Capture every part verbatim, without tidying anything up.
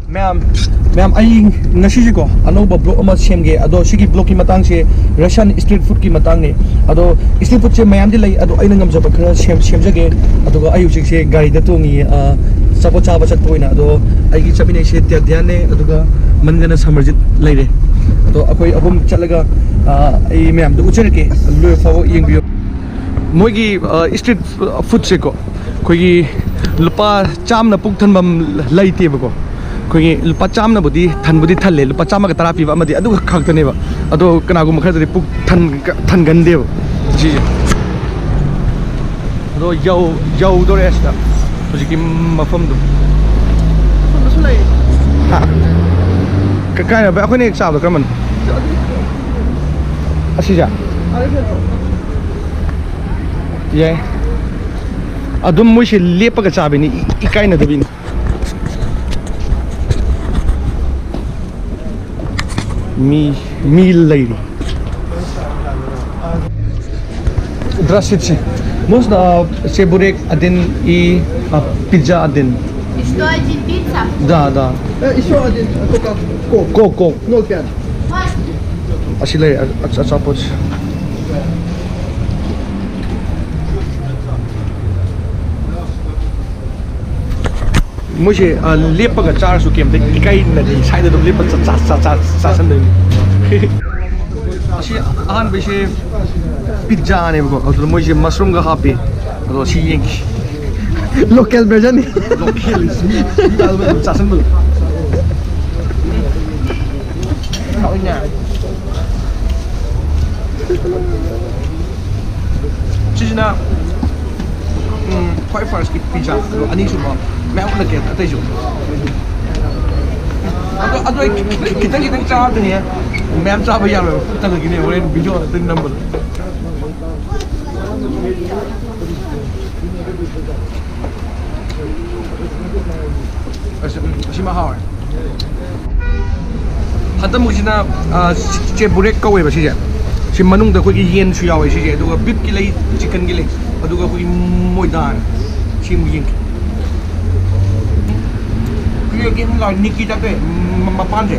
ꯃꯌꯥꯝ, ꯃꯌꯥꯝ, ꯑꯩ ꯉꯁꯤꯁꯦꯀꯣ ꯑꯅꯧꯕ ꯕ꯭ꯂꯣꯛ ꯑꯃ ꯁꯦꯝꯒꯦ꯫ ꯑꯗꯣ ꯁꯤꯒꯤ ꯕ꯭ꯂꯣꯛꯀꯤ ꯃꯇꯥꯡꯁꯦ ꯔꯁꯤꯌꯥꯟ ꯁ꯭ꯇ꯭ꯔꯤꯠ ꯐꯨꯗꯀꯤ ꯃꯇꯥꯡꯅꯦ꯫ ꯑꯗꯣ ꯁ꯭ꯇ꯭ꯔꯤꯠ ꯐꯨꯗꯁꯦ ꯃꯌꯥꯝꯗꯤ ꯂꯩ, ꯑꯗꯣ ꯑꯩꯅ ꯉꯝꯖꯕ ꯈꯔ ꯁꯦꯝ ꯁꯦꯝꯖꯒꯦ꯫ ꯑꯗꯨꯒ ꯑꯩ ꯍꯧꯖꯤꯛꯁꯦ ꯒꯥꯔꯤꯗ ꯇꯣꯡꯉꯤ, ꯑ, ꯑꯆꯥꯄꯣꯠ ꯆꯥꯕ ꯆꯠꯄ ꯑꯣꯏꯅ꯫ ꯑꯗꯣ ꯑꯩꯒꯤ ꯆꯠꯃꯤꯟꯅꯩꯁꯦ ꯇꯦ-, ꯙ꯭ꯌꯥꯟꯅꯦ, ꯑꯗꯨꯒ ꯃꯅꯤꯡꯗꯅ ꯁꯃꯔꯖꯤꯠ ꯂꯩꯔꯦ꯫ ꯑꯗꯣ ꯑꯩꯈꯣꯏ ꯑꯍꯨꯝ ꯆꯠꯂꯒ, ꯑ, ꯑꯩ ꯃꯌꯥꯝꯗ ꯎꯠꯆꯔꯛꯀꯦ, ꯂꯣꯏ ꯐꯥꯎꯕ ꯌꯦꯡꯕꯤꯌꯨ꯫ ꯃꯣꯏꯒꯤ, ꯑ, ꯁ꯭ꯇ꯭ꯔꯤꯠ ꯐꯨꯗꯁꯦꯀꯣ ꯑꯩꯈꯣꯏꯒꯤ ꯂꯨꯄꯥ ꯆꯥꯝꯃꯅ ꯄꯨꯛ ꯊꯟꯐꯝ ꯂꯩꯇꯦꯕꯀꯣ꯫ ꯑꯩꯈꯣꯏꯒꯤ ꯂꯨꯄꯥ ꯆꯥꯝꯃꯅꯕꯨꯗꯤ ꯊꯟꯕꯨꯗꯤ ꯊꯜꯂꯦ, ꯂꯨꯄꯥ ꯆꯥꯝꯃꯒ ꯇꯔꯥ ꯄꯤꯕ ꯑꯃꯗꯤ ꯑꯗꯨ ꯈꯛꯇꯅꯦꯕ꯫ ꯑꯗꯣ ꯀꯅꯥꯒꯨꯝꯕ ꯈꯔꯗꯗꯤ ꯄꯨꯛ ꯊꯟ-, ꯊꯟꯒꯟꯗꯦꯕ ꯁꯤꯁꯦ꯫ ꯑꯗꯣ ꯌꯧ-, ꯌꯧꯗꯣꯔꯦ ꯑꯁꯤꯗ, ꯍꯧꯖꯤꯛꯀꯤ ꯃꯐꯝꯗꯣ꯫ ꯍꯥ? ꯀ-, ꯀꯥꯏꯅ ꯚꯥꯏ? ꯑꯩꯈꯣꯏꯅ ꯍꯦꯛ ꯆꯥꯕꯗꯣ ꯀꯔꯝꯕꯅꯣ? ꯑꯁꯤꯁꯦ? ꯌꯥꯏ꯫ ꯑꯗꯨꯝ ꯃꯣꯏꯁꯦ ꯂꯦꯞꯄꯒ ꯆꯥꯕꯤꯅꯤ, ꯏ-, ꯏꯀꯥꯏꯅꯗꯕꯤꯅꯤ꯫ ꯃꯤ, ꯃꯤ ꯂꯩꯔꯤ꯫ Здравствуйте. Можно, а, чебурек один и, а, пицца один? И что, один пицца? Да, да. Э, ещё один, а только кок. Кок, кок. Ноль пять. Можно? ꯑꯁꯤ ꯂꯩꯔꯦ, ꯑ-, ꯑ-, ꯑꯆꯥꯄꯣꯠꯁꯦ꯫ ꯃꯣꯏꯁꯦ, ꯑ, ꯂꯦꯞꯄꯒ ꯆꯥꯔꯁꯨ ꯀꯩꯝꯇ ꯏꯀꯥꯏꯅꯗꯦ, ꯁ꯭ꯋꯥꯏꯗ ꯑꯗꯨꯝ ꯂꯦꯞꯄ ꯆꯥ-, ꯆꯥ-, ꯆꯥ-, ꯆꯥ-, ꯆꯥꯁꯟꯗꯣꯏꯅꯤ꯫ ꯑꯁꯤ ꯑꯍꯥꯟꯕꯩꯁꯦ ꯄꯤꯠꯖꯥꯅꯦꯕꯀꯣ, ꯑꯗꯨꯗ ꯃꯣꯏꯁꯦ ꯃꯁꯔꯨꯝꯒ ꯍꯥꯞꯄꯤ꯫ ꯑꯗꯣ ꯁꯤ ꯌꯦꯡꯈꯤ꯫ Local version ꯅꯤ꯫ Local ꯃꯤ, ꯃꯤ ꯑꯗꯨꯝ ꯆꯥꯁꯟꯕꯗꯣ꯫ ꯍꯥꯎꯏꯅꯦ꯫ ꯁꯤꯁꯤꯅ, ꯎꯝ, ꯈ꯭ꯋꯥꯏ first ꯀꯤ ꯄꯤꯖꯥ, ꯑꯗꯣ ꯑꯅꯤꯁꯨꯕ ꯃꯌꯥꯝ ꯎꯠꯂꯛꯀꯦ ꯑꯇꯩꯁꯨ꯫ ꯑꯗꯣ, ꯑꯗꯣ ꯑꯩ ꯈꯤꯇꯪ, ꯈꯤꯇꯪ, ꯈꯤꯇꯪ ꯆꯥꯕꯗꯅꯦ, ꯃꯌꯥꯝ ꯆꯥꯕ ꯌꯥꯔꯣꯏꯕ, ꯄꯨꯛ ꯊꯜꯂꯛꯈꯤꯅꯤ ꯍꯣꯔꯦꯟ video ꯑꯗꯨ ꯅꯝꯕꯗ꯫ ꯑꯁ, ꯎꯝ, ꯑꯁꯤꯃ ꯍꯥꯎꯔꯦ꯫ ꯍꯟꯗꯛꯃꯨꯛꯁꯤꯅ, ꯑ, ꯆꯦ ꯕꯨꯔꯦꯛ ꯀꯧꯋꯦꯕ ꯁꯤꯁꯦ꯫ ꯁꯤ ꯃꯅꯨꯡꯗ ꯑꯩꯈꯣꯏꯒꯤ ꯌꯦꯟꯁꯨ ꯌꯥꯎꯋꯦ ꯁꯤꯁꯦ, ꯑꯗꯨꯒ beef ꯀꯤ ꯂꯩ, chicken ꯒꯤ ꯂꯩ, ꯑꯗꯨꯒ ꯑꯩꯈꯣꯏꯒꯤ ꯃꯣꯏꯗꯥꯅ꯫ ꯁꯤ ꯑꯃꯨꯛ ꯌꯦꯡꯒꯦ꯫ ꯑꯩꯈꯣꯏꯒꯤ ꯀꯦꯛ ꯑꯃ ꯂꯥꯎ, ꯅꯤꯛꯀꯤ ꯇꯥꯏꯞ ꯇꯧꯋꯦ꯫ ꯃ-, ꯃꯄꯥꯟꯁꯦ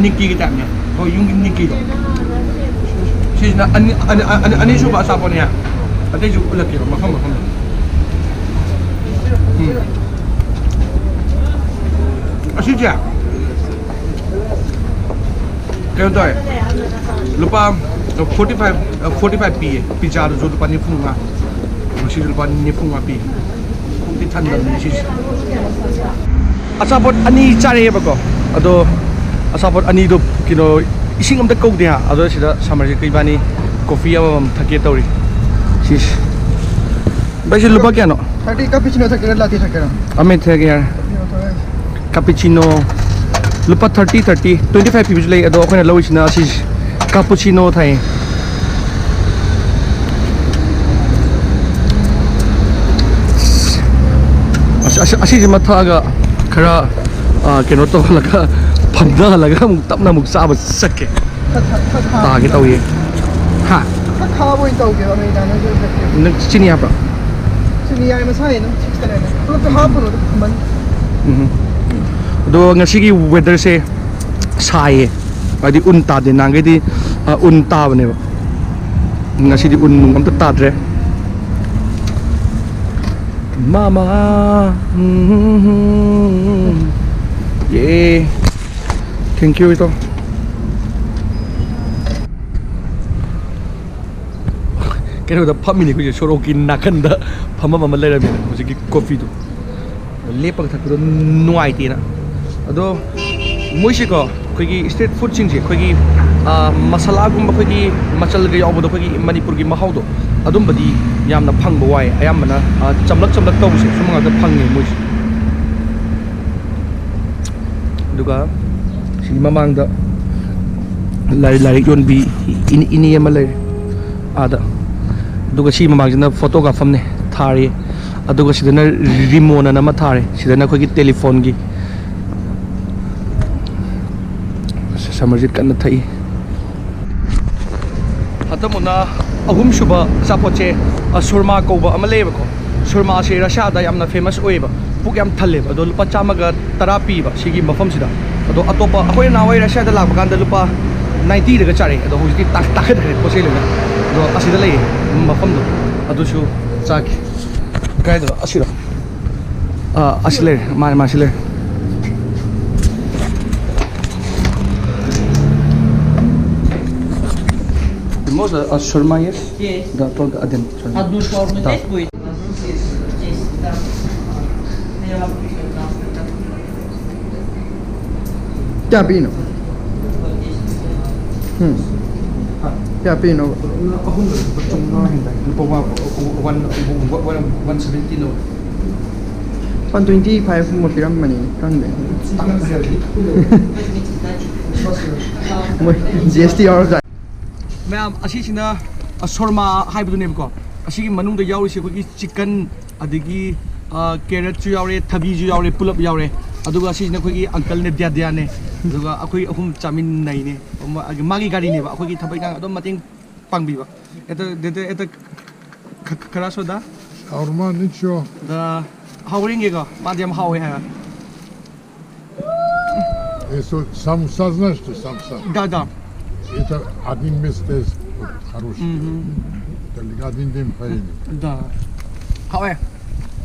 ꯅꯤꯛꯀꯤꯒꯤ ꯇꯥꯏꯞꯅꯦ꯫ ꯍꯣꯏ, ꯌꯨꯝꯒꯤ ꯅꯤꯛꯀꯤꯗꯣ꯫ ꯁꯤꯁꯤꯅ ꯑꯅꯤ-, ꯑꯅꯤ-, ꯑꯅꯤ-, ꯑꯅꯤꯁꯨꯕ ꯑꯆꯥꯄꯣꯠꯅꯦ꯫ ꯑꯇꯩꯁꯨ ꯎꯠꯂꯛꯀꯦꯕ, ꯃꯐꯝ ꯃꯐꯝꯗ꯫ ꯎꯝ꯫ ꯑꯁꯤꯁꯦ ꯀꯩꯅꯣ ꯇꯧꯋꯦ, ꯂꯨꯄꯥ forty five, forty five ꯄꯤꯌꯦ꯫ ꯄꯤꯖꯥꯗꯨꯁꯨ ꯂꯨꯄꯥ ꯅꯤꯐꯨ ꯃꯉꯥ, ꯃꯁꯤꯁꯨ ꯂꯨꯄꯥ ꯅꯤꯐꯨ ꯃꯉꯥ ꯄꯤ꯫ ꯄꯨꯛꯇꯤ ꯊꯟꯗꯕꯅꯤ ꯁꯤꯁꯦ꯫ ꯑꯆꯥꯄꯣꯠ ꯑꯅꯤ ꯆꯥꯔꯛꯑꯦꯕꯀꯣ, ꯑꯗꯣ ꯑꯆꯥꯄꯣꯠ ꯑꯅꯤꯗꯣ ꯀꯩꯅꯣ, ꯏꯁꯤꯡ ꯑꯝꯇ ꯀꯧꯗꯦ ꯍꯥ꯫ ꯑꯗꯣ ꯁꯤꯗ ꯁꯃꯔꯖꯤꯠꯀ ꯏꯕꯥꯅꯤ ꯀꯣꯐꯤ ꯑꯃꯃꯝ ꯊꯛꯀꯦ ꯇꯧꯔꯤ꯫ ꯁꯤꯁꯦ꯫ ꯚꯥꯏ, ꯁꯤ ꯂꯨꯄꯥ ꯀꯌꯥꯅꯣ? Thirty꯫ ꯀꯥꯄꯤꯆꯤꯅꯣ ꯊꯛꯀꯦꯔꯥ, ꯂꯥꯇꯦ ꯊꯛꯀꯦꯔꯥ? ꯑꯃ ꯊꯛꯑꯒꯦ ꯌꯥꯔꯦ꯫ ꯀꯥꯄꯤꯆꯤꯅꯣ ꯂꯨꯄꯥ thirty, thirty, twenty five ꯄꯤꯕꯁꯨ ꯂꯩ, ꯑꯗꯣ ꯑꯩꯈꯣꯏꯅ ꯂꯧꯔꯤꯁꯤꯅ ꯑꯁꯤꯁꯦ, ꯀꯥꯄꯨꯆꯤꯅꯣ ꯊꯛꯑꯦ꯫ ꯑꯁ, ꯑꯁ, ꯑꯁꯤꯁꯤꯃ ꯊꯛꯑꯒ ꯈꯔ, ꯑ, ꯀꯩꯅꯣ ꯇꯧꯍꯜꯂꯒ, ꯐꯝꯊꯍꯜꯂꯒ ꯑꯃꯨꯛ ꯇꯞꯅ ꯑꯃꯨꯛ ꯆꯥꯕ ꯆꯠꯀꯦ꯫ ꯈꯔ ꯈꯥ-, ꯈꯔ ꯈꯥ-, ꯇꯥꯒꯦ ꯇꯧꯏ꯫ ꯍꯥ? ꯈꯔ ꯈꯥꯕ ꯑꯣꯏꯅ ꯇꯧꯒꯦꯕ, ꯑꯃꯦꯔꯤꯀꯥꯅꯣꯁꯦ ꯈꯔ꯫ ꯅꯪ ꯆꯤꯅꯤ ꯍꯥꯞꯄ꯭ꯔꯣ? ꯆꯤꯅꯤ ꯌꯥꯏ, ꯃꯁꯥꯒꯤ ꯑꯗꯨꯝ ꯁꯤꯛꯁꯇ ꯂꯩꯔꯦ꯫ ꯄꯨꯂꯞꯇ ꯍꯥꯞꯄꯅꯨꯗ, ꯊꯨꯝꯃꯟ꯫ ꯎꯝ꯫ ꯑꯗꯣ ꯉꯁꯤꯒꯤ ꯋꯦꯗꯔꯁꯦ ꯁꯥꯏꯌꯦ, ꯍꯥꯏꯗꯤ ꯎꯟ ꯇꯥꯗꯦ꯫ ꯅꯍꯥꯟꯈꯩꯗꯤ, ꯑ, ꯎꯟ ꯇꯥꯕꯅꯦꯕ, ꯉꯁꯤꯗꯤ ꯎꯟ ꯅꯨꯡ ꯑꯝꯇ ꯇꯥꯗ꯭ꯔꯦ꯫ ꯃꯥꯃꯥ, ꯎꯝ, ꯌꯦ꯫ Thank you, ꯏꯇꯥꯎ꯫ ꯀꯩꯅꯣꯗ ꯐꯝꯃꯤꯅꯤ ꯑꯩꯈꯣꯏꯁꯦ, ꯁꯣꯔꯣꯛꯀꯤ ꯅꯥꯀꯟꯗ ꯐꯝꯐꯝ ꯑꯃ ꯂꯩꯔꯝꯃꯦ ꯍꯧꯖꯤꯛꯀꯤ ꯀꯣꯐꯤꯗꯣ꯫ ꯂꯦꯞꯄꯒ ꯊꯛꯄꯗꯣ ꯅꯨꯡꯉꯥꯏꯇꯦꯅ꯫ ꯑꯗꯣ ꯃꯣꯏꯁꯦꯀꯣ, ꯑꯩꯈꯣꯏꯒꯤ ꯁ꯭ꯇ꯭ꯔꯤꯠ ꯐꯨꯗꯁꯤꯡꯁꯦ, ꯑꯩꯈꯣꯏꯒꯤ, ꯑ, ꯃꯁꯥꯂꯥꯒꯨꯝꯕ, ꯑꯩꯈꯣꯏꯒꯤ ꯃꯆꯜꯒ ꯌꯥꯎꯕꯗꯣ, ꯑꯩꯈꯣꯏꯒꯤ ꯃꯅꯤꯄꯨꯔꯒꯤ ꯃꯍꯥꯎꯗꯣ, ꯑꯗꯨꯝꯕꯗꯤ ꯌꯥꯝꯅ ꯐꯪꯕ ꯋꯥꯏ꯫ ꯑꯌꯥꯝꯕꯅ, ꯑ, ꯆꯝꯂꯛ ꯆꯝꯂꯛ ꯇꯧꯕꯁꯦ, ꯁꯨꯝꯕ ꯉꯥꯛꯇ ꯐꯪꯉꯦ ꯃꯣꯏꯁꯦ꯫ ꯑꯗꯨꯒ ꯁꯤꯒꯤ ꯃꯃꯥꯡꯗ ꯂꯥꯏ-, ꯂꯥꯏꯔꯤꯛ ꯌꯣꯟꯕꯤ ꯏꯅꯦ, ꯏꯅꯦ ꯑꯃ ꯂꯩꯔꯦ ꯑꯥꯗ꯫ ꯑꯗꯨꯒ ꯁꯤ ꯃꯃꯥꯡꯁꯤꯅ ꯐꯣꯇꯣ ꯀꯥꯞꯐꯝꯅꯦ, ꯊꯥꯔꯤ꯫ ꯑꯗꯨꯒ ꯁꯤꯗꯅ ꯔꯤꯃꯣꯠ ꯑꯅ ꯑꯃ ꯊꯥꯔꯦ꯫ ꯁꯤꯗꯅ ꯑꯩꯈꯣꯏꯒꯤ ꯇꯦꯂꯤꯐꯣꯟꯒꯤ꯫ ꯁꯃꯔꯖꯤꯠ ꯀꯟꯅ ꯊꯛꯏ꯫ ꯍꯟꯗꯛ ꯃꯨꯛꯅ ꯑꯍꯨꯝꯁꯨꯕ ꯑꯆꯥꯄꯣꯠꯁꯦ, ꯑ, ꯁꯨꯔꯃꯥ ꯀꯧꯕ ꯑꯃ ꯂꯩꯌꯦꯕꯀꯣ꯫ ꯁꯨꯔꯃꯥꯁꯦ ꯔꯁꯤꯌꯥꯗ ꯌꯥꯝꯅ ꯐꯦꯃꯁ ꯑꯣꯏꯌꯦꯕ꯫ ꯄꯨꯛ ꯌꯥꯝ ꯊꯜꯂꯦꯕ꯫ ꯑꯗꯣ ꯂꯨꯄꯥ ꯆꯥꯝꯃꯒ ꯇꯔꯥ ꯄꯤꯕ ꯁꯤꯒꯤ ꯃꯐꯝꯁꯤꯗ꯫ ꯑꯗꯣ ꯑꯇꯣꯞꯄ ꯑꯩꯈꯣꯏꯅ ꯅꯍꯥꯟꯋꯥꯏ ꯔꯁꯤꯌꯥꯗ ꯂꯥꯛꯄ ꯀꯥꯟꯗ ꯂꯨꯄꯥ ꯅꯥꯏꯟꯇꯤꯗꯒ ꯆꯥꯔꯛꯑꯦ꯫ ꯑꯗꯣ ꯍꯧꯖꯤꯛꯇꯤ ꯇꯥꯡ- ꯇꯥꯡꯈꯠꯈ꯭ꯔꯦ ꯄꯣꯠ ꯆꯩ ꯂꯣꯏꯅ꯫ ꯑꯗꯣ ꯑꯁꯤꯗ ꯂꯩꯌꯦ ꯃꯐꯝꯗꯣ꯫ ꯑꯗꯨꯁꯨ ꯆꯥꯒꯦ꯫ ꯀꯥꯏꯗꯅꯣ? ꯑꯁꯤꯔꯣ? ꯑꯥ, ꯑꯁꯤ ꯂꯩꯔꯦ꯫ ꯃꯥꯅꯦ, ꯃꯥ ꯑꯁꯤ ꯂꯩꯔꯦ꯫ Можно, а, шаурма есть? Есть. Да, только один. Одну шаурму здесь будет? Здесь, да. Я вам пришлю завтра. ꯀꯌꯥ ꯄꯤꯅꯣ? ꯎꯝ꯫ ꯀꯌꯥ ꯄꯤꯅꯣ? ꯑꯍꯨꯝꯗ ꯂꯨꯄꯥ ꯆꯥꯝꯃꯉꯥ ꯍꯦꯟꯗꯥꯏ? ꯂꯨꯄꯥ one, one, one, one seventy ꯂꯧꯋꯦ꯫ ꯋꯥꯟ ꯇ꯭ꯋꯦꯟꯇꯤ ꯐꯥꯏꯚ ꯀꯨꯝꯕ ꯄꯤꯔꯝꯕꯅꯤ, ꯈꯪꯗꯦ꯫ ꯇꯥꯡꯈꯠꯈ꯭ꯔꯦ꯫ ꯃꯣꯏ ꯖꯤ ꯑꯦꯁ ꯇꯤ ꯌꯥꯎꯔꯕꯖꯥꯠꯅꯤ꯫ ꯃꯌꯥꯝ, ꯑꯁꯤꯁꯤꯅ, ꯑ, ꯁꯣꯔꯃꯥ ꯍꯥꯏꯕꯗꯨꯅꯦꯕꯀꯣ꯫ ꯑꯁꯤꯒꯤ ꯃꯅꯨꯡꯗ ꯌꯥꯎꯔꯤꯁꯦ ꯑꯩꯈꯣꯏꯒꯤ ꯆꯤꯛꯀꯟ, ꯑꯗꯒꯤ, ꯑ, ꯀꯦꯔꯠꯁꯨ ꯌꯥꯎꯔꯦ, ꯊꯕꯤꯁꯨ ꯌꯥꯎꯔꯦ, ꯄꯨꯂꯞ ꯌꯥꯎꯔꯦ꯫ ꯑꯗꯨꯒ ꯑꯁꯤꯁꯤꯅ ꯑꯩꯈꯣꯏꯒꯤ ꯑꯪꯀꯜꯅꯦ, ꯗ꯭ꯌꯥꯗ꯭ꯌꯥꯅꯦ꯫ ꯑꯗꯨꯒ ꯑꯩꯈꯣꯏ ꯑꯍꯨꯝ ꯆꯥꯃꯤꯟꯅꯩꯅꯦ꯫ ꯃꯥ-, ꯃꯥꯒꯤ ꯒꯥꯔꯤꯅꯦꯕ, ꯑꯩꯈꯣꯏꯒꯤ ꯊꯕꯛ ꯏꯪꯈꯥꯡ ꯑꯗꯨꯝ ꯃꯇꯦꯡ ꯄꯥꯡꯕꯤꯕ꯫ Это, это, это к-, к-, хорошо, да? Шаурма, ничего. Да. ꯍꯥꯎꯔꯦ, ꯌꯦꯡꯒꯦꯀꯣ꯫ ꯃꯥꯗꯤ ꯌꯥꯝ ꯍꯥꯎꯋꯦ ꯍꯥꯏꯕ꯫ Если самуса, знаешь, что самуса? Да, да. Это один место есть, вот, хороший. Мгм. Только один день поедем. Да. ꯍꯥꯎꯋꯦ꯫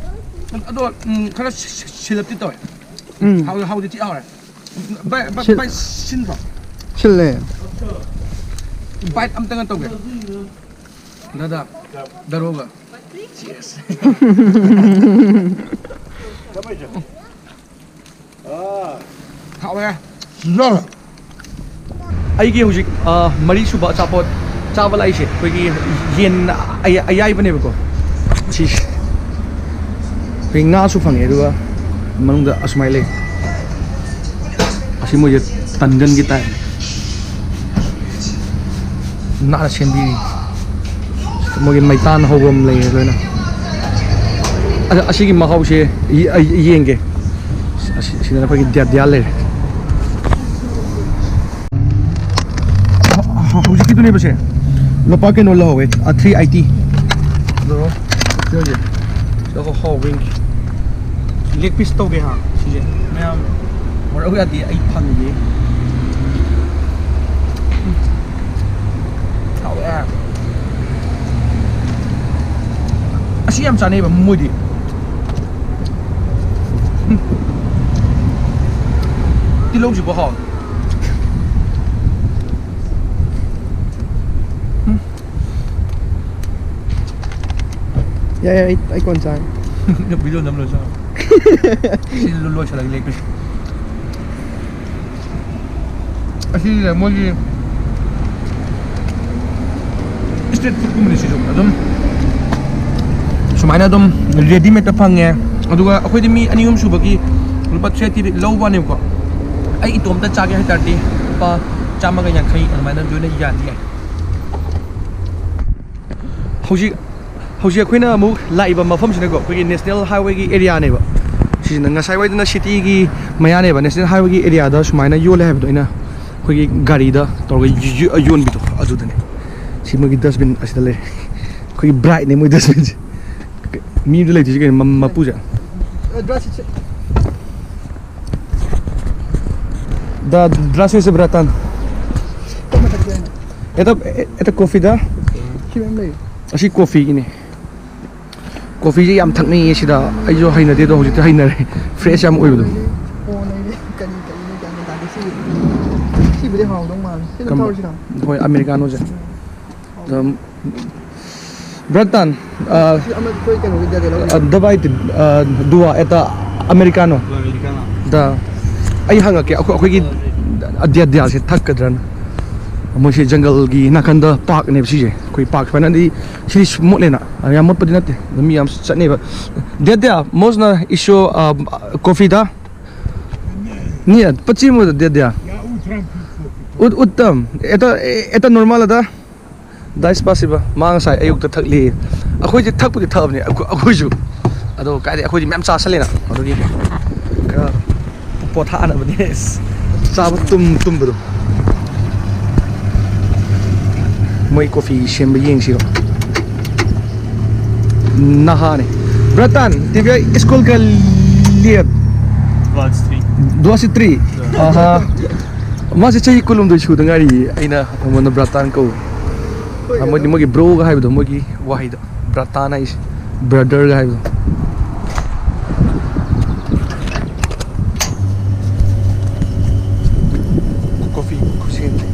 ꯑꯗꯣ, ꯎꯝ, ꯈꯔ ꯁꯤ-, ꯁꯤ-, ꯁꯤꯜꯂꯞꯇꯤ ꯇꯧꯋꯦ꯫ ꯎꯝ꯫ ꯍꯥꯎ-, ꯍꯥꯎꯗꯤ ꯊꯤ ꯍꯥꯎꯔꯦ꯫ ꯚꯥꯏ, ꯚꯥꯏ, ꯁꯤꯜ-, ꯚꯥꯏ, ꯁꯤꯟꯕ꯭ꯔꯣ? ꯁꯤꯜꯂꯦ꯫ ꯕꯥꯏꯠ ꯑꯝꯇꯪꯒ ꯇꯧꯒꯦ꯫ ꯗꯥꯗꯥ, ꯗꯥꯔꯣꯒ꯫ Cheers꯫ ꯍꯥꯎꯔꯦ꯫ ꯌꯥꯔꯦ꯫ ꯑꯩꯒꯤ ꯍꯧꯖꯤꯛ, ꯑ, ꯃꯔꯤꯁꯨꯕ ꯑꯆꯥꯄꯣꯠ ꯆꯥꯕ ꯂꯥꯛꯏꯁꯦ ꯑꯩꯈꯣꯏꯒꯤ ꯌꯦꯟ ꯑꯌꯥ-, ꯑꯌꯥꯏꯕꯅꯦꯕꯀꯣ꯫ ꯁꯤꯁꯦ꯫ ꯑꯩꯈꯣꯏ ꯉꯥꯁꯨ ꯐꯪꯉꯦ, ꯑꯗꯨꯒ ꯃꯅꯨꯡꯗ ꯑꯁꯨꯃꯥꯏꯅ ꯂꯩ꯫ ꯑꯁꯤ ꯃꯣꯏꯁꯦ ꯇꯟꯒꯟꯒꯤ ꯇꯥꯏꯞꯅꯤ꯫ ꯅꯥꯟꯅ ꯁꯦꯝꯕꯤꯔꯤ꯫ ꯃꯣꯏꯒꯤ ꯃꯩꯇꯥꯟ ꯍꯧꯕꯝ ꯂꯩꯔꯦ ꯂꯣꯏꯅ꯫ ꯑꯗ ꯑꯁꯤꯒꯤ ꯃꯍꯥꯎꯁꯦ ꯌꯦ-, ꯑꯩ ꯌꯦꯡꯒꯦ꯫ ꯑꯁꯤ, ꯁꯤꯗꯅ ꯑꯩꯈꯣꯏꯒꯤ ꯗ꯭ꯌꯥ-, ꯗ꯭ꯌꯥ ꯂꯩꯔꯦ꯫ ꯍ-, ꯍ-, ꯍꯧꯖꯤꯛꯀꯤꯗꯨꯅꯦꯕꯁꯦ꯫ ꯂꯨꯄꯥ ꯀꯩꯅꯣ ꯂꯧꯍꯧꯋꯦ, ꯑ, ꯊ꯭ꯔꯤ ꯑꯥꯏꯇꯤ꯫ ꯑꯗꯣ ꯁꯤꯗ ꯍꯧꯖꯤꯛ ꯁꯤꯗ ꯍꯥꯎꯕ ꯌꯦꯡꯒꯦ꯫ Leg piece ꯇꯧꯒꯦ ꯍꯥ, ꯁꯤꯁꯦ꯫ ꯃꯌꯥꯝ ꯃꯣꯔꯣꯛ ꯌꯥꯗꯦ, ꯑꯩ ꯐꯪꯗꯦ꯫ ꯎꯝ꯫ ꯍꯥꯎꯋꯦ꯫ ꯑꯁꯤ ꯌꯥꯝ ꯆꯥꯅꯩꯕ ꯃꯣꯏꯗꯤ꯫ ꯎꯝ꯫ ꯇꯤꯜꯍꯧꯁꯤꯕꯨ ꯍꯥꯎꯋꯦ꯫ ꯎꯝ꯫ ꯌꯥꯏ, ꯌꯥꯏ, ꯑꯩ, ꯑꯩ ꯀꯣꯟ ꯆꯥꯒꯦ꯫ Video ꯅꯝ ꯂꯣꯏ ꯆꯥꯔꯣ꯫ ꯁꯤ ꯂꯣ-, ꯂꯣꯏꯁꯤꯜꯂꯒ ꯂꯦꯛꯄꯤꯁꯤ꯫ ꯑꯁꯤꯁꯦ ꯃꯣꯏꯒꯤ street food ꯀꯨꯝꯕꯅꯤ ꯁꯤꯁꯨ꯫ ꯑꯗꯨꯝ ꯁꯨꯃꯥꯏꯅ ꯑꯗꯨꯝ ready made ꯇ ꯐꯪꯉꯦ꯫ ꯑꯗꯨꯒ ꯑꯩꯈꯣꯏꯗꯤ ꯃꯤ ꯑꯅꯤ ꯑꯍꯨꯝ ꯁꯨꯕꯒꯤ ꯂꯨꯄꯥ three eighty ꯂꯧꯕꯅꯦꯕꯀꯣ꯫ ꯑꯩ ꯏꯇꯣꯝꯇ ꯆꯥꯒꯦ ꯍꯥꯏ ꯇꯥꯔꯗꯤ ꯂꯨꯄꯥ ꯆꯥꯝꯃꯒ ꯌꯥꯡꯈꯩ ꯑꯗꯨꯃꯥꯏꯅ ꯂꯣꯏꯅ ꯌꯥꯗꯤ ꯌꯥꯏ꯫ ꯍꯧꯖꯤꯛ, ꯍꯧꯖꯤꯛ ꯑꯩꯈꯣꯏꯅ ꯑꯃꯨꯛ ꯂꯥꯛꯏꯕ ꯃꯐꯝꯁꯤꯅꯀꯣ, ꯑꯩꯈꯣꯏꯒꯤ National Highway ꯒꯤ area ꯅꯦꯕ꯫ ꯁꯤꯁꯤꯅ, ꯉꯁꯥꯏ ꯋꯥꯏꯗꯨꯅ city ꯒꯤ ꯃꯌꯥꯅꯦꯕ, National Highway ꯒꯤ area ꯗ ꯁꯨꯃꯥꯏꯅ ꯌꯣꯜꯂꯦ ꯍꯥꯏꯕꯗꯣ ꯑꯩꯅ ꯑꯩꯈꯣꯏꯒꯤ ꯒꯥꯔꯤꯗ ꯇꯧꯔꯒ ꯌꯨ-, ꯌꯨ-, ꯌꯣꯟꯕꯤꯗꯣ ꯑꯗꯨꯗꯅꯦ꯫ ꯁꯤ ꯃꯣꯏꯒꯤ dustbin ꯑꯁꯤꯗ ꯂꯩꯔꯦ꯫ ꯑꯩꯈꯣꯏꯒꯤ bright ꯅꯦ ꯃꯣꯏ dustbin ꯁꯦ꯫ ꯃꯤ ꯑꯝꯇ ꯂꯩꯇ꯭ꯔꯤꯁꯤ ꯀꯩꯅꯣ, ꯃ-, ꯃꯄꯨꯁꯦ꯫ Здравствуйте, братан. Это, это кофе, да? ꯑꯁꯤ coffee ꯒꯤꯅꯦ꯫ Coffee ꯁꯦ ꯌꯥꯝ ꯊꯛꯅꯩꯌꯦ ꯁꯤꯗ꯫ ꯑꯩꯁꯨ ꯍꯩꯅꯗꯦ, ꯑꯗꯣ ꯍꯧꯖꯤꯛꯇꯤ ꯍꯩꯅꯔꯦ꯫ Fresh ꯌꯥꯝ ꯑꯣꯏꯕꯗꯣ꯫ ꯁꯤꯕꯨꯗꯤ ꯍꯥꯎꯗꯧ ꯃꯥꯜꯂꯦ꯫ ꯁꯤ ꯑꯗꯨꯝ ꯀꯝꯕ? ꯊꯛꯑꯣ ꯁꯤꯗ꯫ ꯍꯣꯏ, Americano ꯁꯦ꯫ ꯑꯗꯨꯝ Братан, ꯑ, ꯑ, давайте, ꯑ, два, это американо. ꯗ, ꯑꯩ ꯍꯪꯉꯛꯀꯦ, ꯑꯩꯈꯣꯏ, ꯑꯩꯈꯣꯏꯒꯤ ꯑꯗꯤꯌꯥ, ꯑꯗꯤꯌꯥꯁꯦ ꯊꯛꯀꯗ꯭ꯔꯅ꯫ ꯃꯣꯏꯁꯦ ꯖꯪꯒꯜꯒꯤ ꯅꯥꯀꯟꯗ park ꯅꯦꯕ ꯁꯤꯁꯦ꯫ ꯑꯩꯈꯣꯏ park ꯁꯨꯃꯥꯏꯅꯗꯤ ꯁꯤꯗꯤ ꯃꯣꯠꯂꯦꯅ, ꯌꯥꯝ ꯃꯣꯠꯄꯗꯤ ꯅꯠꯇꯦ, ꯑꯗꯨꯝ ꯃꯤ ꯌꯥꯝ ꯆꯠꯅꯩꯕ꯫ Дядя, можно ещё, а, кофе, да? Нет, почему, дядя? Я утром пью кофе. Ут-, утром. Это, э, это нормально, да? Да, спасибо. ꯃꯥ ꯉꯁꯥꯏ ꯑꯌꯨꯛꯇ ꯊꯛꯂꯤ꯫ ꯑꯩꯈꯣꯏꯁꯦ ꯊꯛꯄꯨꯗꯤ ꯊꯛꯑꯕꯅꯦ, ꯑꯩꯈꯣꯏ-, ꯑꯩꯈꯣꯏꯁꯨ꯫ ꯑꯗꯣ ꯀꯥꯏꯗꯩ ꯑꯩꯈꯣꯏꯗꯤ ꯃꯌꯥꯝ ꯆꯥꯁꯜꯂꯦꯅ꯫ ꯑꯗꯨꯒꯤ ꯈꯔ ꯄꯣꯊꯥꯅꯕꯅꯦ꯫ ꯆꯥꯕ ꯇꯨꯝ ꯇꯨꯝꯕꯗꯣ꯫ ꯃꯣꯏ coffee ꯁꯦꯝꯕ ꯌꯦꯡꯁꯤꯔꯣ? ꯅꯍꯥꯅꯦ꯫ Братан, тебе сколько л-, Лет. Двадцать три. Двадцать три? Ага. ꯃꯥꯁꯦ ꯆꯍꯤ ꯀꯨꯟꯍꯨꯝꯗꯣꯏ ꯁꯨꯗ ꯉꯥꯏꯔꯤꯌꯦ꯫ ꯑꯩꯅ ꯃꯉꯣꯟꯗ ꯕ꯭ꯔꯥꯇꯥꯟ ꯀꯧ꯫ ꯃꯣꯏꯗꯤ, ꯃꯣꯏꯒꯤ ꯕ꯭ꯔꯣꯒ ꯍꯥꯏꯕꯗꯣ, ꯃꯣꯏꯒꯤ ꯋꯥꯍꯩꯗꯣ ꯕ꯭ꯔꯥꯇꯥꯟ ꯍꯥꯏꯁꯦ꯫ ꯕ꯭ꯔꯗꯔꯒ ꯍꯥꯏꯕꯗꯣ꯫ ꯀꯣꯐꯤ ꯈꯨꯁꯦꯝꯁꯦ꯫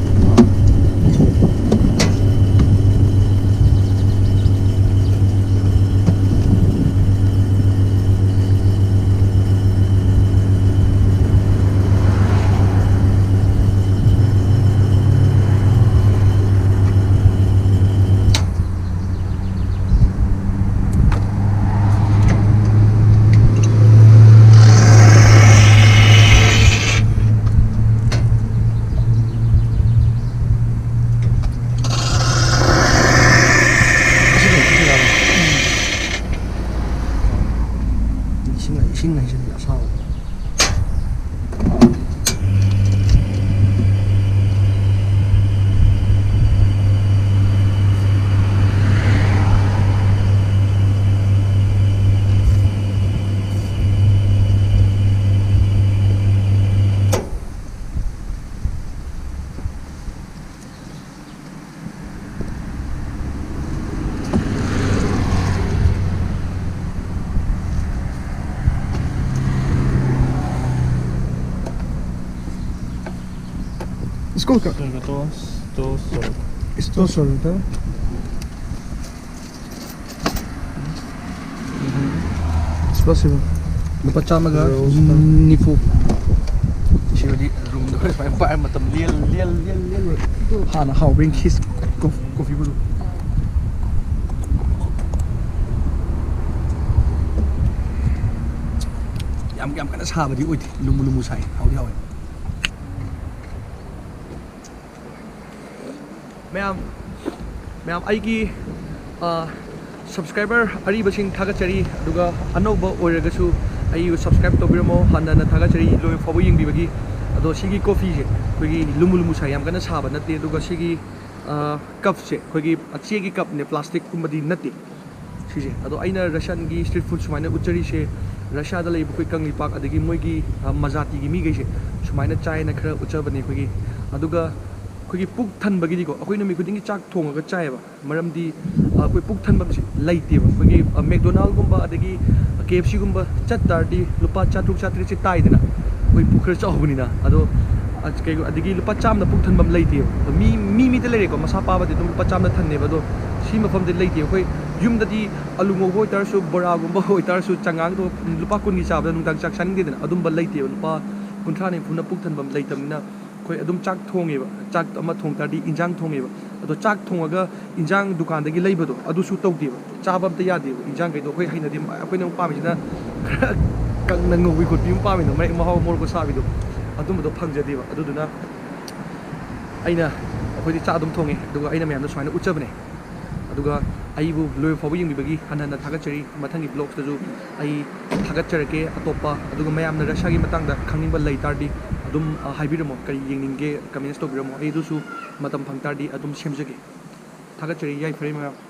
ꯏꯁꯤꯡ, ꯏꯁꯤꯡ ꯍꯩꯖꯤꯜꯂꯤ ꯑꯁꯥꯕ꯫ Сколько? Только то, сто сорок. Сто сорок, да? Спасибо. ꯂꯨꯄꯥ ꯆꯥꯝꯃꯒ ꯅꯤꯐꯨ꯫ ꯁꯤꯕꯨꯗꯤ ꯔꯨꯝꯗ ꯁꯨꯃꯥꯏꯅ ꯄꯥꯏꯔ ꯃꯇꯝ ꯂꯦꯜ, ꯂꯦꯜ, ꯂꯦꯜ, ꯂꯦꯜ ꯂꯣꯏꯔꯦ꯫ ꯍꯥꯟꯅ ꯍꯥꯎꯕ꯭ꯔꯥ ꯌꯦꯡꯈꯤꯁꯤ ꯀꯣ-, ꯀꯣꯐꯤꯕꯨ꯫ ꯌꯥꯝ, ꯌꯥꯝ ꯀꯟꯅ ꯁꯥꯕꯗꯤ ꯑꯣꯏꯗꯦ, ꯂꯨꯝꯕꯨ ꯂꯨꯝꯕꯨ ꯁꯥꯏ, ꯍꯥꯎꯗꯤ ꯍꯥꯎꯋꯦ꯫ ꯃꯌꯥꯝ, ꯃꯌꯥꯝ, ꯑꯩꯒꯤ, ꯑ, subscriber ꯑꯔꯤꯕꯁꯤꯡ ꯊꯥꯒꯠꯆꯔꯤ, ꯑꯗꯨꯒ ꯑꯅꯧꯕ ꯑꯣꯏꯔꯒꯁꯨ ꯑꯩꯕꯨ subscribe ꯇꯧꯕꯤꯔꯝꯃꯣ꯫ ꯍꯟꯅ ꯍꯟꯅ ꯊꯥꯒꯠꯆꯔꯤ ꯂꯣꯏꯕ ꯐꯥꯎꯕ ꯌꯦꯡꯕꯤꯕꯒꯤ꯫ ꯑꯗꯣ ꯁꯤꯒꯤ ꯀꯣꯐꯤꯁꯦ ꯑꯩꯈꯣꯏꯒꯤ ꯂꯨꯝꯕꯨ ꯂꯨꯝꯕꯨ ꯁꯥꯏ, ꯌꯥꯝ ꯀꯟꯅ ꯁꯥꯕ ꯅꯠꯇꯦ꯫ ꯑꯗꯨꯒ ꯁꯤꯒꯤ, ꯑ, ꯀꯞꯁꯦ ꯑꯩꯈꯣꯏꯒꯤ ꯆꯦꯒꯤ ꯀꯞꯅꯦ, ꯄ꯭ꯂꯥꯁꯇꯤꯛꯀꯨꯝꯕꯗꯤ ꯅꯠꯇꯦ꯫ ꯁꯤꯁꯦ꯫ ꯑꯗꯣ ꯑꯩꯅ ꯔꯁꯤꯌꯥꯟꯒꯤ street food ꯁꯨꯃꯥꯏꯅ ꯎꯠꯆꯔꯤꯁꯦ, ꯔꯁꯤꯌꯥꯗ ꯂꯩꯕ ꯑꯩꯈꯣꯏ ꯀꯪꯂꯩꯄꯥꯛ, ꯑꯗꯒꯤ ꯃꯣꯏꯒꯤ, ꯑ, ꯃꯖꯥꯇꯤꯒꯤ ꯃꯤꯈꯩꯁꯦ ꯁꯨꯃꯥꯏꯅ ꯆꯥꯏꯅ ꯈꯔ ꯎꯠꯆꯕꯅꯦ ꯑꯩꯈꯣꯏꯒꯤ꯫ ꯑꯗꯨꯒ ꯑꯩꯈꯣꯏꯒꯤ ꯄꯨꯛ ꯊꯟꯕꯒꯤꯗꯤꯀꯣ, ꯑꯩꯈꯣꯏ ꯅꯨꯃꯤꯠ ꯈꯨꯗꯤꯡꯒꯤ ꯆꯥꯛ ꯊꯣꯡꯉꯒ ꯆꯥꯏꯌꯦꯕ꯫ ꯃꯔꯝꯗꯤ, ꯑ, ꯑꯩꯈꯣꯏ ꯄꯨꯛ ꯊꯟꯐꯝꯁꯤ ꯂꯩꯇꯦꯕ꯫ ꯑꯩꯈꯣꯏꯒꯤ, ꯑ, ꯃꯦꯛꯗꯣꯅꯥꯜꯒꯨꯝꯕ ꯑꯗꯒꯤ ꯀꯦ ꯑꯦꯐ ꯁꯤꯒꯨꯝꯕ ꯆꯠ ꯇꯥꯔꯗꯤ ꯂꯨꯄꯥ ꯆꯥꯇ꯭ꯔꯨꯛ ꯆꯥꯇ꯭ꯔꯦꯠꯁꯦ ꯇꯥꯏꯗꯅ, ꯑꯩꯈꯣꯏ ꯄꯨꯛ ꯈꯔ ꯆꯥꯎꯕꯅꯤꯅ꯫ ꯑꯗꯣ, ꯑ, ꯀꯩ-, ꯑꯗꯒꯤ ꯂꯨꯄꯥ ꯆꯥꯝꯃꯅ ꯄꯨꯛ ꯊꯟꯐꯝ ꯂꯩꯇꯦꯕ꯫ ꯑꯗꯣ ꯃꯤ, ꯃꯤ ꯃꯤꯗ ꯂꯩꯔꯦꯀꯣ, ꯃꯁꯥ ꯄꯥꯕꯗꯤ ꯑꯗꯨꯝ ꯂꯨꯄꯥ ꯆꯥꯝꯃꯅ ꯊꯟꯅꯦꯕ꯫ ꯑꯗꯣ ꯁꯤ ꯃꯐꯝꯗꯤ ꯂꯩꯇꯦ꯫ ꯑꯩꯈꯣꯏ ꯌꯨꯝꯗꯗꯤ ꯑꯂꯨ ꯉꯧꯕ ꯑꯣꯏꯇꯥꯔꯁꯨ, ꯕꯣꯔꯥꯒꯨꯝꯕ ꯑꯣꯏꯇꯥꯔꯁꯨ, ꯆꯉꯥꯡꯗꯣ ꯂꯨꯄꯥ ꯀꯨꯟꯒꯤ ꯆꯥꯕꯗ ꯅꯨꯡꯗꯥꯡ ꯆꯥꯛ ꯆꯥꯅꯤꯡꯗꯦꯗꯅ, ꯑꯗꯨꯝꯕ ꯂꯩꯇꯦꯕ꯫ ꯂꯨꯄꯥ ꯀꯨꯟꯊ꯭ꯔꯥ ꯅꯤꯐꯨꯅ ꯄꯨꯛ ꯊꯟꯐꯝ ꯂꯩꯇꯕꯅꯤꯅ ꯑꯩꯈꯣꯏ ꯑꯗꯨꯝ ꯆꯥꯛ ꯊꯣꯡꯉꯦꯕ꯫ ꯆꯥꯛ ꯑꯃ ꯊꯣꯡ ꯇꯥꯔꯗꯤ ꯏꯟꯖꯥꯡ ꯊꯣꯡꯉꯦꯕ꯫ ꯑꯗꯣ ꯆꯥꯛ ꯊꯣꯡꯉꯒ ꯏꯟꯖꯥꯡ ꯗꯨꯀꯥꯟꯗꯒꯤ ꯂꯩꯕꯗꯣ ꯑꯗꯨꯁꯨ ꯇꯧꯗꯦꯕ꯫ ꯆꯥꯕ ꯑꯝꯇ ꯌꯥꯗꯦꯕ ꯏꯟꯖꯥꯡꯈꯩꯗꯣ꯫ ꯑꯩꯈꯣꯏ ꯍꯩꯅꯗꯦ꯫ ꯑꯩꯈꯣꯏꯅ ꯑꯃꯨꯛ ꯄꯥꯝꯃꯤꯁꯤꯅ ꯈꯔ ꯀꯪꯅ ꯉꯧꯕꯤ ꯈꯣꯠꯄꯤ ꯑꯃ ꯄꯥꯝꯃꯤꯗꯣ, ꯃꯔꯦꯛ ꯃꯍꯥꯎ ꯃꯣꯔꯣꯛꯀ ꯁꯥꯕꯤꯗꯣ, ꯑꯗꯨꯝꯕꯗꯣ ꯐꯪꯖꯗꯦꯕ꯫ ꯑꯗꯨꯗꯨꯅ ꯑꯩꯅ, ꯑꯩꯈꯣꯏꯗꯤ ꯆꯥꯛ ꯑꯗꯨꯝ ꯊꯣꯡꯉꯦ, ꯑꯗꯨꯒ ꯑꯩꯅ ꯃꯌꯥꯝꯗ ꯁꯨꯃꯥꯏꯅ ꯎꯠꯆꯕꯅꯦ꯫ ꯑꯗꯨꯒ ꯑꯩꯕꯨ ꯂꯣꯏꯕ ꯐꯥꯎꯕ ꯌꯦꯡꯕꯤꯕꯒꯤ ꯍꯟꯅ ꯍꯟꯅ ꯊꯥꯒꯠꯆꯔꯤ꯫ ꯃꯊꯪꯒꯤ ꯕ꯭ꯂꯣꯛꯁꯇꯁꯨ ꯑꯩ ꯊꯥꯒꯠꯆꯔꯛꯀꯦ ꯑꯇꯣꯞꯄ꯫ ꯑꯗꯨꯒ ꯃꯌꯥꯝꯅ ꯔꯁꯤꯌꯥꯒꯤ ꯃꯇꯥꯡꯗ ꯈꯪꯅꯤꯡꯕ ꯂꯩ ꯇꯥꯔꯗꯤ ꯑꯗꯨꯝ, ꯑ, ꯍꯥꯏꯕꯤꯔꯝꯃꯣ, ꯀꯔꯤ ꯌꯦꯡꯅꯤꯡꯒꯦ, ꯀꯃꯦꯟꯁ ꯇꯧꯕꯤꯔꯝꯃꯣ꯫ ꯑꯩ ꯑꯗꯨꯁꯨ ꯃꯇꯝ ꯐꯪ ꯇꯥꯔꯗꯤ ꯑꯗꯨꯝ ꯁꯦꯝꯖꯒꯦ꯫ ꯊꯥꯒꯠꯆꯔꯤ, ꯌꯥꯏꯐꯔꯦ ꯃꯌꯥꯝ꯫